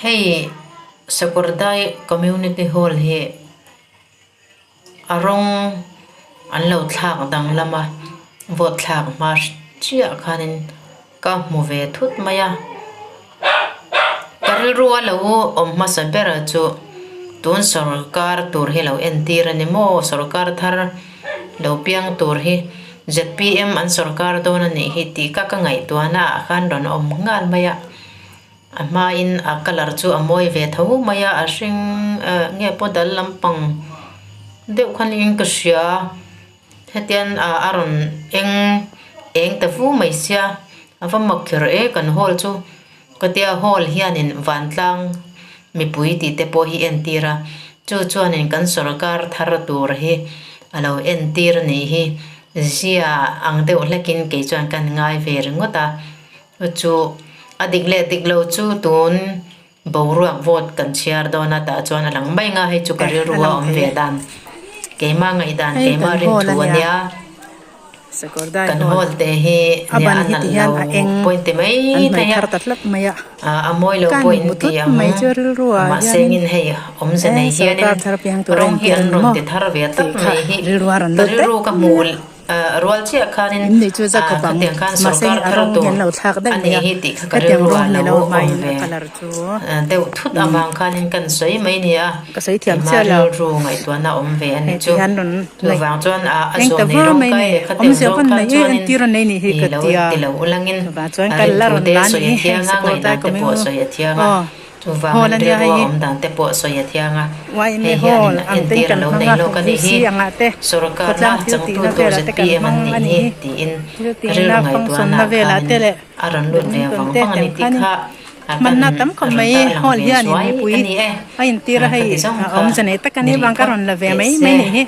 Hei Sakawrdai community hall hi a rawng an lo thlak danglam a vote thlak hma chiah khanin ka hmu ve thut mai a ka rilru a lo awm hmasa ber chu tun sawrkar tur hi lo entir a ni maw sawrkar thar lo piang tur hi Z P M an sawrkar dawn a nih hi tih kha ka ngaihtuah na ah khan rawn awm nghal mai a. A hmain a colour chu a mawi ve tho mai a a hring eh nge pawh dal lampang deuh kha niin ka hria hetian ah a rawn eng eng ta fu mai sia a va mak kher e kan hall chu ka tia hall hianin vantlang mipui tih te pawh hi entir a chu chuanin kan sawrkar thar tur hi a lo entir a nih hi zia ang deuh hlekin kei chuan ka ngai ve ringawt a. Chu a dik leh dik lo chu tun boruak vote kan chhiar dawn a tah chuan a lang mai ang a hei chu ka rilru a awm ve dan keimah ngaihdan keimah rinthu a nia kan hall te hi nia a nalh lo point ti mai thei a a mawi lo pawh in ti ang mahse engin hei awmze nei hianin rawng hi an rawn ti thar ve tlat mai hi ka rilru ka hmuh. Rual chiah khanin Inni chu za khawp ang khatiang khan mahse sorkar a thar rawng tur hian lo thlak daih a mai nih a hi tih kha ka hetiang rilru rawng ah ni lo lo awm hmain a ve colour chu deuh thut avang khanin kan sawi mai ni a ka sawi thiam keimah chiah lo rilru ngaihtuahna awm ve a ni hei chu ti hian rawn nei chuvang chuan a a eng ta zawn nei vur rawng mai kai ni leh khatiang awmzia zawng pawn khan nei e chuanin entir a nei nih hi i ka lo tia ti lo ulangin chuvang chuan a kal la rinthu rawn te la sawi ni a hei thiang a sakawrdai ngaihdan te pawh commu sawi a thiang a. aw. Chuvang Hall an a nia rilru a hei awm dan te pawh sawi a thiang a, YMA hei Hall hianin a ang ten entir a kan lo hmang nei a lawk a nih UC hi. angah te Sawrkarna khawtlang thil changtu tihna tur velah te kan zpm an hmang nih a nih hi hi tiin thil rilru tihna function ngaihtuahna na ah velah te khanin leh a rawn lut ve badminton vang te vang a tiang ni tih khanin kha a kan hmanna tam khawp rawn mai tarlang hall ve hianin zuai mipui a ni e. a intir a Khati hei zawng a kha awmze nei tak a ni ni rih vang ka phawt rawn la ve teh mai se. mai a nih hi.